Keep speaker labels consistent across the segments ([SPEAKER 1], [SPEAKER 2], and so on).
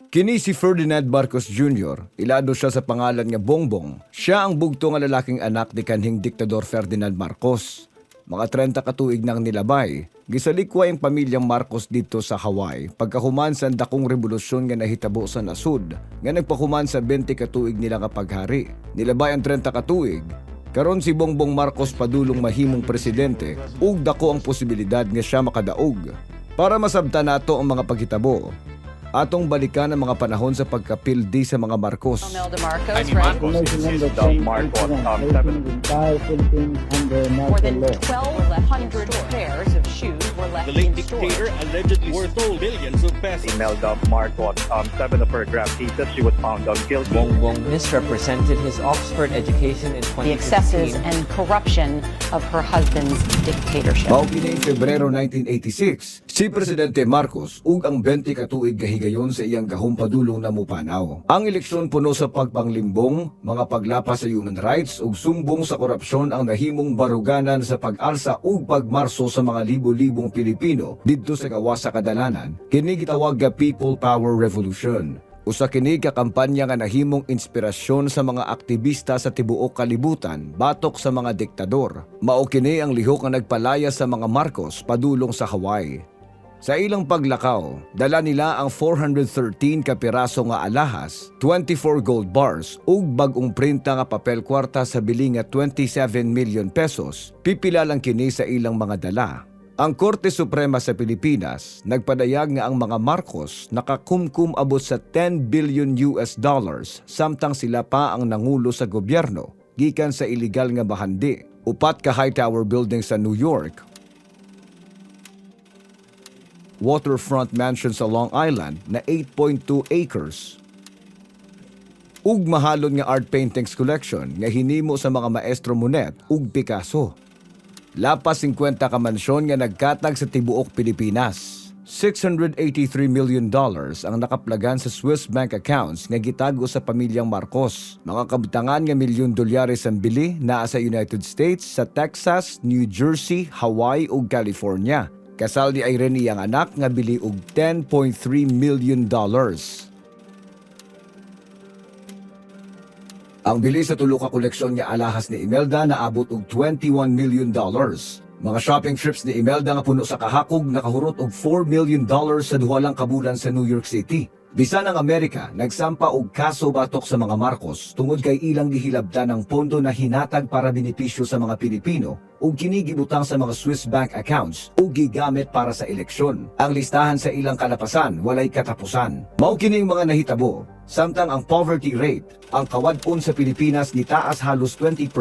[SPEAKER 1] Kini si Ferdinand Marcos Jr., ilado siya sa pangalan nga Bongbong. Siya ang bugto nga lalaking anak ni kanhing Diktador Ferdinand Marcos. Mga 30 katuig nang nilabay, gisalikway ang pamilyang Marcos dito sa Hawaii pagkahuman sa dakong revolusyon nga nahitabo sa nasud nga nagpahuman sa 20 katuig nila nga paghari. Nilabay ang 30 katuig, karon si Bongbong Marcos padulong mahimong presidente ug dako ang posibilidad nga siya makadaog. Para masabtan nato ang mga paghitabo, atong balikan ang mga panahon sa pagkapildi sa mga Marcos.
[SPEAKER 2] Imelda Marcos,
[SPEAKER 3] Imee
[SPEAKER 2] right?
[SPEAKER 3] Marcos
[SPEAKER 4] Information number
[SPEAKER 3] insists
[SPEAKER 4] 10,
[SPEAKER 3] Marcos seven
[SPEAKER 4] placing the entire Philippines under
[SPEAKER 2] More
[SPEAKER 4] martial
[SPEAKER 2] than
[SPEAKER 4] law.
[SPEAKER 2] 1,200 pairs of shoes were left
[SPEAKER 5] The late
[SPEAKER 2] in
[SPEAKER 5] dictator
[SPEAKER 2] storage.
[SPEAKER 5] Allegedly stole billions of pesos.
[SPEAKER 3] Imelda Marcos, seven of her graft cases, she was found guilty.
[SPEAKER 6] Bongbong misrepresented his Oxford education in
[SPEAKER 2] The excesses
[SPEAKER 6] 2015.
[SPEAKER 2] And corruption of her husband's dictatorship.
[SPEAKER 1] Mao kini Febrero 1986, si Presidente Marcos ug ang 20 katuig gahigayon sa iyang gahom padulong na mupanaw. Ang eleksyon puno sa pagpanglimbong, mga paglapas sa human rights ug sumbong sa korupsyon ang nahimong baruganan sa pag-alsa ug pagmarso sa mga libo-libong Pilipino didto sa gawas sa kadalanan. Kini gitawag nga People Power Revolution. Usa kini ka kampanya nga nahimong inspirasyon sa mga aktibista sa tibuok kalibutan batok sa mga diktador. Mao kini ang lihok nga nagpalaya sa mga Marcos padulong sa Hawaii. Sa ilang paglakaw, dala nila ang 413 ka piraso nga alahas, 24 gold bars ug bag-ong printa nga papel kwarta sa bili nga 27 million pesos. Pipila lang kini sa ilang mga dala. Ang Korte Suprema sa Pilipinas nagpadayag nga ang mga Marcos nakakumkum abot sa 10 billion US dollars samtang sila pa ang nangulo sa gobyerno gikan sa illegal nga bahandi. Upat ka high tower building sa New York, waterfront mansion sa Long Island na 8.2 acres, ug mahalon nga art paintings collection nga hinimo sa mga maestro Monet ug Picasso. Lapas 50 ka mansyon nga nagkatag sa tibuok Pilipinas. $683 million ang nakaplagan sa Swiss bank accounts nga gitago sa pamilyang Marcos. Mga kabtangan nga milyon dolyares ang bili naa sa United States, sa Texas, New Jersey, Hawaii ug California. Kasal ni Irene iyang anak nga bili og $10.3 million. Ang bili sa tulo ka koleksyon nga alahas ni Imelda naabot og $21 million. Mga shopping trips ni Imelda nga puno sa kahakog nakahurot og $4 million sa duha lang ka bulan sa New York City. Bisan ang Amerika nagsampa og kaso batok sa mga Marcos tungod kay ilang gihilabtan ang pondo na hinatag para benepisyo sa mga Pilipino ug kini gibutang sa mga Swiss bank accounts ug gigamit para sa eleksyon. Ang listahan sa ilang kalapasan walay katapusan. Mao kining mga nahitabo samtang ang poverty rate, ang kawad-on sa Pilipinas, nitaas halos 20%.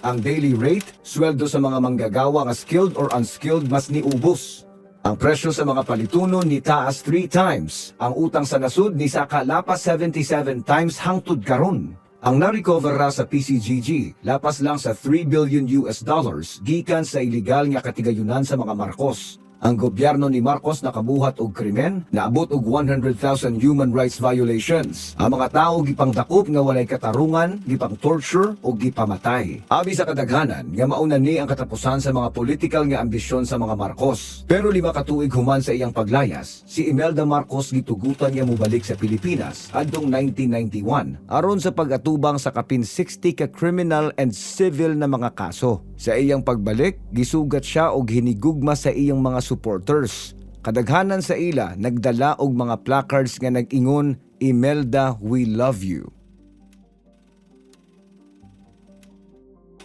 [SPEAKER 1] Ang daily rate, sweldo sa mga manggagawa nga skilled or unskilled, mas niubos. Ang presyo sa mga palitunon nitaas 3 times. Ang utang sa nasud ni saka lapas 77 times hangtod karon. Ang na-recover ra sa PCGG lapas lang sa 3 billion US dollars gikan sa illegal nga katigayunan sa mga Marcos. Ang gobyerno ni Marcos nakabuhat og krimen, naabot og 100,000 human rights violations. Ang mga tao gipangdakop nga walay katarungan, gipang torture o gipamatay. Abi sa kadaghanan nga mauna ni ang katapusan sa mga political nga ambisyon sa mga Marcos. Pero 5 ka tuig human sa iyang paglayas, si Imelda Marcos gitugutan nga mobalik sa Pilipinas adtong 1991 aron sa pag-atubang sa kapin 60 ka criminal and civil na mga kaso. Sa iyang pagbalik, gisugat siya og hinigugma sa iyang mga supporters. Kadaghanan sa ila nagdala og mga placards nga nag-ingon, "Imelda, we love you."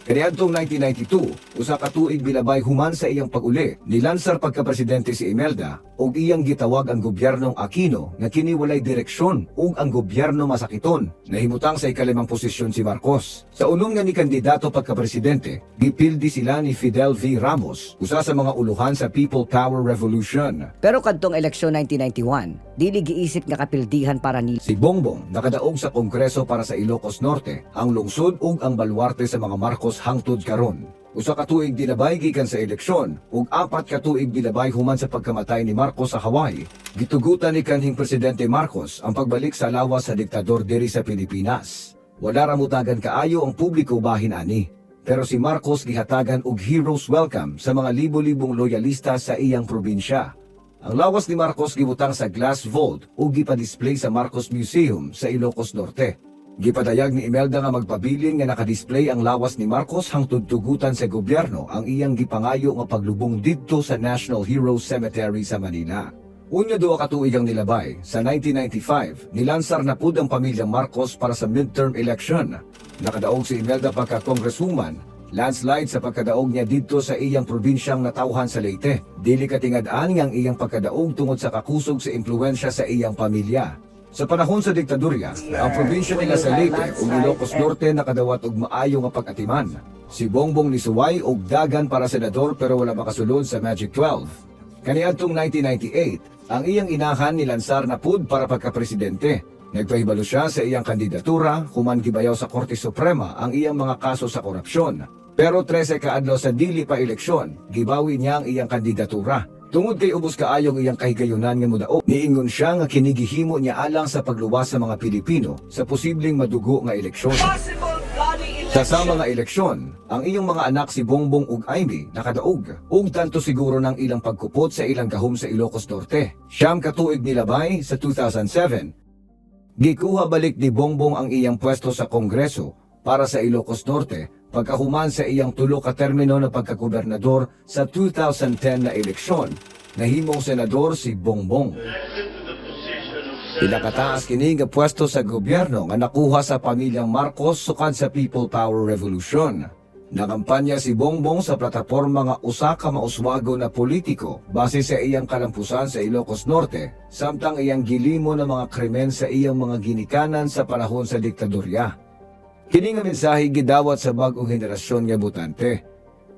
[SPEAKER 1] Kaniadtong 1992, usa ka tuig bilabay human sa iyang pag-uli, nilansar pagka-presidente si Imelda ug iyang gitawag ang gobyernong Aquino nga kini walay direksyon ug ang gobyerno masakiton. Nahimutang sa ikalimang posisyon si Marcos. Sa unom nga ni kandidato pagka-presidente, gipildi sila ni Fidel V. Ramos, usa sa mga uluhan sa People Power Revolution.
[SPEAKER 7] Pero kadtong eleksyon 1991, dili giisip nga kapildihan para nila.
[SPEAKER 1] Si Bongbong nakadaog sa Kongreso para sa Ilocos Norte, ang lungsod ug ang balwarte sa mga Marcos hangtod karon. Usa ka tuig dilabay gikan sa eleksyon ug 4 ka tuig dilabay human sa pagkamatay ni Marcos sa Hawaii. Gitugutan ni kanhing presidente Marcos ang pagbalik sa lawas sa diktador diri sa Pilipinas. Wala ra mutagan kaayo ang publiko bahin ani. Pero si Marcos gihatagan og heroes welcome sa mga libo-libong loyalista sa iyang probinsya. Ang lawas ni Marcos gibutang sa glass vault ug gipa-display sa Marcos Museum sa Ilocos Norte. Gipadayag ni Imelda nga magpabilin nga nakadisplay ang lawas ni Marcos hangtod tugutan sa gobyerno ang iyang gipangayo nga paglubong didto sa National Heroes Cemetery sa Manila. Unya 2 ka tuig ang nilabay, sa 1995, nilansar na pud ang pamilyang Marcos para sa midterm election. Nakadaog si Imelda pagka-congresswoman, landslide sa pagkadaog niya didto sa iyang probinsyang natawhan sa Leyte. Dili katingad-an nga ang iyang pagkadaog tungod sa kakusog sa impluwensya sa iyang pamilya. Sa panahon sa diktadurya, ang probinsya nila sa Leyte ug Ilocos Norte nakadawat og maayo nga pag-atiman. Si Bongbong nisuway og dagan para senador pero wala makasulod sa Magic 12. Kaniadtong 1998, ang iyang inahan nilansar na pud para pagka-presidente. Nagpahibalo siya sa iyang kandidatura human gibayaw sa Korte Suprema ang iyang mga kaso sa korupsyon. Pero 13 kaadlaw sa dili pa eleksyon, gibawi niya ang iyang kandidatura. Tungod kay ubos kaayong iyang kahigayunan nga modaog, niingon siya nga kini gihimo niya alang sa pagluwas sa mga Pilipino sa posibleng madugo nga eleksyon. Sa sama nga eleksyon, ang iyong mga anak si Bongbong ug Imee nakadaog ug tanto siguro ng ilang pagkupot sa ilang gahom sa Ilocos Norte. 9 ka tuig nilabay sa 2007, gikuha balik ni Bongbong ang iyang pwesto sa Kongreso para sa Ilocos Norte pagkahuman sa iyang 3 ka termino na pagkagobernador sa 2010 na eleksyon. Nahimong senador si Bongbong. Pinakataas kini nga pwesto sa gobyerno nga nakuha sa pamilyang Marcos sukad sa People Power Revolution. Nakampanya si Bongbong sa plataporma nga usa ka mauswago na politiko base sa iyang kalampusan sa Ilocos Norte, samtang iyang gilimo ng mga krimen sa iyang mga ginikanan sa panahon sa diktadurya. Kini nga mensahe gidawat sa bag-ong henerasyon nga botante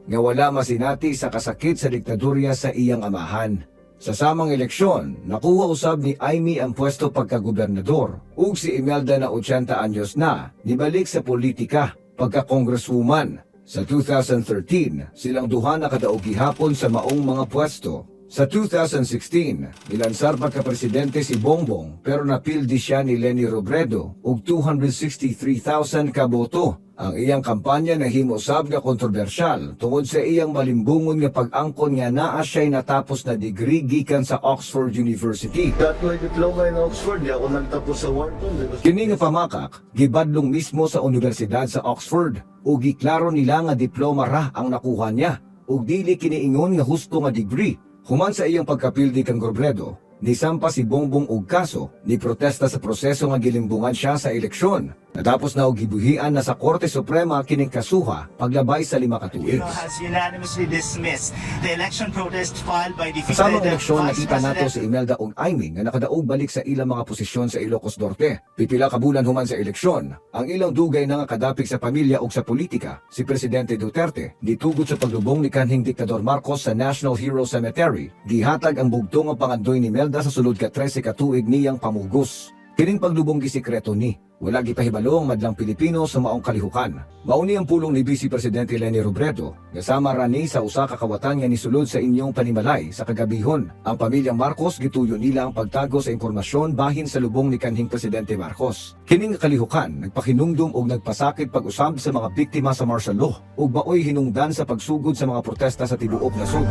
[SPEAKER 1] nga wala masinati sa kasakit sa diktadurya sa iyang amahan. Sa samang eleksyon, nakuha usab ni Imee ang pwesto pagkagobernador ug si Imelda na 80 anyos na nibalik sa politika pagka-congresswoman. Sa 2013, silang duha nakadaog gihapon sa maong mga pwesto. Sa 2016, nilansar pagka-presidente si Bongbong pero napildi siya ni Leni Robredo og 263,000 ka boto. Ang iyang kampanya nahimo sab nga kontrobersyal tungod sa iyang malimbungon nga pag-angkon nga naa siya'y natapos na degree gikan sa Oxford University.
[SPEAKER 8] Got my diploma in Oxford. Di ako nagtapos sa Wharton.
[SPEAKER 1] Kini nga pamakak gibadlong mismo sa Universidad sa Oxford ug giklaro nila nga diploma ra ang nakuha niya ug dili kiniingon nga husto nga degree. Human sa iyang pagkapildi kang Robredo, nisampa si Bongbong og kaso, ni protesta sa proseso nga gilimbungan siya sa eleksyon. Natapos na og gibuhian na sa Korte Suprema kining kasuha paglabay sa 5 ka tuig.
[SPEAKER 9] Has unanimously dismissed the election protest filed by
[SPEAKER 1] Sa samang
[SPEAKER 9] defeated
[SPEAKER 1] eleksyon,
[SPEAKER 9] Vice
[SPEAKER 1] nakita nato
[SPEAKER 9] President
[SPEAKER 1] si Imelda ug Imee nga nakadaog balik sa ilang mga posisyon sa Ilocos Norte. Pipila ka bulan human sa eleksyon, ang ilang dugay na nga kadapig sa pamilya ug sa politika, si Presidente Duterte, nitugot sa paglubong ni kanhing Diktador Marcos sa National Hero Cemetery, gihatag ang bugtong nga pangandoy ni Imelda sa sulod ka 13 ka tuig niyang pamugos. Kining paglubong gisikreto ni, wala gipahibalo ang madlang Pilipino sa maong kalihukan. Mauni ang pulong ni Vice Presidente Leni Robredo, nga sama rani sa usa ka kawatan nga nisulod sa inyong panimalay sa kagabihon. Ang pamilyang Marcos gituyo nila ang pagtago sa impormasyon bahin sa lubong ni kanhing Presidente Marcos. Kining kalihukan nagpahinumdum og nagpasakit pag-usab sa mga biktima sa martial law ug maoy hinungdan sa pagsugod sa mga protesta sa tibuok nasod.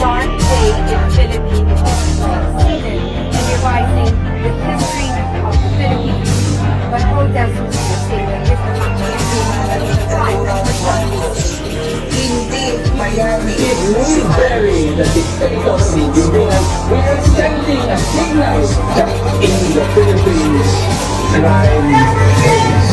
[SPEAKER 10] Dark day in Philippine history in revising the history of the Philippines. But protesters say that this is
[SPEAKER 11] Hindi bayani. If we bury the dictator sa libingan, we are sending a signal that in the Philippines, crime pays.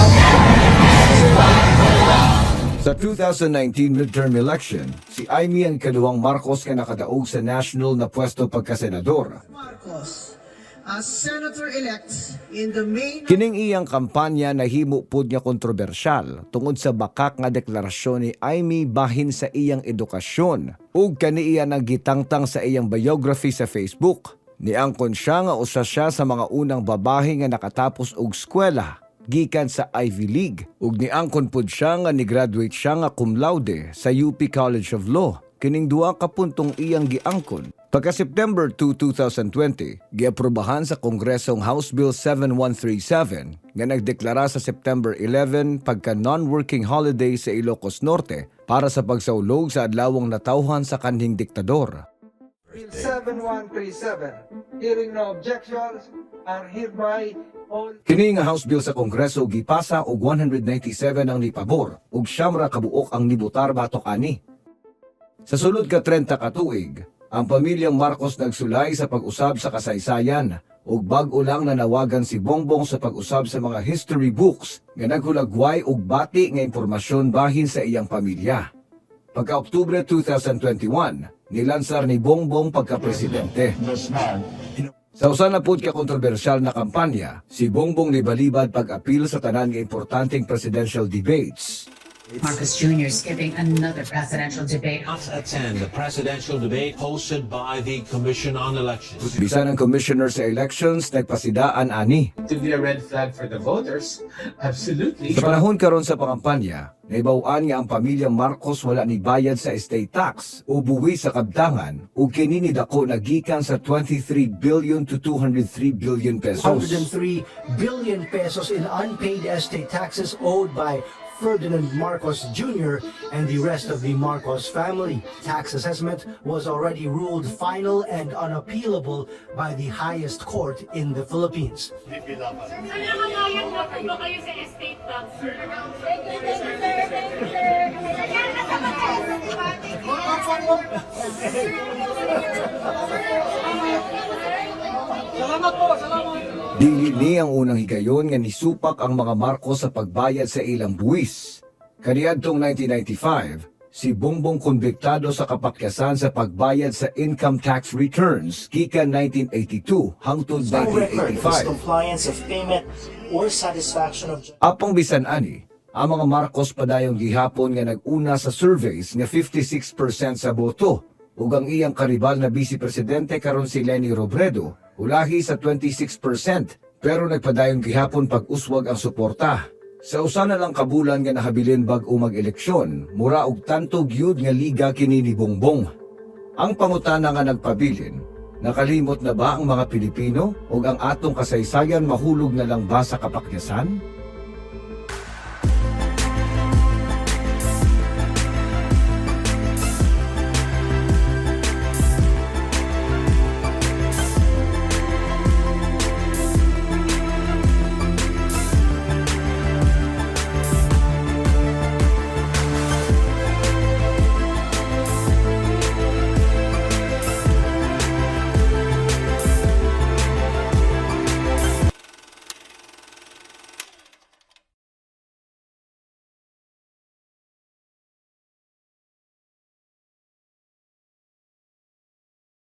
[SPEAKER 1] Sa 2019 midterm election, si Imee ang kaduhang Marcos nga nakadaog sa national na pwesto pagkasenador.
[SPEAKER 11] Marcos, as senator-elect in the May
[SPEAKER 1] Kining iyang kampanya nahimo pud nga kontrobersyal tungod sa bakak nga deklarasyon ni Imee bahin sa iyang edukasyon ug kaniya nang gitangtang sa iyang biography sa Facebook. Niangkon siya nga usa siya sa mga unang babahe nga nakatapos og eskwela gikan sa Ivy League ug niangkon pud siya nga ni-graduate siya nga cum laude sa UP College of Law. Kining duha ka puntong iyang giangkon. Pagka September 2, 2020, giaprobahan sa Kongresong House Bill 7137 nga nagdeklara sa September 11 pagka non-working holiday sa Ilocos Norte para sa pagsaulog sa adlawang natawhan sa kanhing diktador.
[SPEAKER 11] Bill 7137. Hearing no objections, are hereby all
[SPEAKER 1] Kini nga House Bill sa Kongreso gipasa og 197 ang nipabor ug 9 ra kabuok ang nibotar batok ani. Sa sulod ka 30 ka tuig, ang pamilyang Marcos nagsulay sa pag-usab sa kasaysayan ug bag-o lang nanawagan si Bongbong sa pag-usab sa mga history books nga naghulagway og bati nga impormasyon bahin sa iyang pamilya. Pagka Oktubre 2021, nilansar ni Bongbong pagka-presidente. Sa usa na pud ka kontrobersyal na kampanya, si Bongbong nibalibad pag-apil sa tanan nga importanteng presidential debates.
[SPEAKER 2] Marcos Jr. skipping another presidential debate.
[SPEAKER 5] Attend the presidential debate hosted by the Commission on Elections.
[SPEAKER 1] Bisan ang commissioner sa elections nagpasidaan ani.
[SPEAKER 11] To be a red flag for the voters. Absolutely.
[SPEAKER 1] Sa panahon karon sa pangampanya, naibaw-an nga ang pamilyang Marcos wala ni bayad sa estate tax o buwis sa kabtangan ug kini ni dako na gikan sa 23 billion to 203 billion pesos.
[SPEAKER 8] 103 billion pesos in unpaid estate taxes owed by Ferdinand Marcos Jr. and the rest of the Marcos family. Tax assessment was already ruled final and unappealable by the highest court in the Philippines.
[SPEAKER 10] Nakakayat na po ba kayo sa estate tax? Thank you, thank you, sir. Thank you, sir. Ayan, nasa
[SPEAKER 11] Salamat po, salamat.
[SPEAKER 1] Dili ni ang unang higayon nga nisupak ang mga Marcos sa pagbayad sa ilang buwis. Kaniadtong 1995, si Bongbong konbiktado sa kapakyasan sa pagbayad sa income tax returns gikan 1982 hangtod
[SPEAKER 9] No record of
[SPEAKER 1] 1985.
[SPEAKER 9] compliance of payment or satisfaction of
[SPEAKER 1] Apong bisan ani, ang mga Marcos padayong gihapon nga nag-una sa surveys nga 56% sa boto ug ang iyang karibal na vice presidente karon si Leni Robredo ulahi sa 26% pero nagpadayon gihapon pag-uswag ang suporta. Sa usa na lang kabulan nga nahabilin bag-o mag-eleksyon, mura og tanto gyud nga liga kini ni Bongbong. Ang pangutana nga nagpabilin, nakalimot na ba ang mga Pilipino o ang atong kasaysayan mahulog na lang ba sa kapakyasan?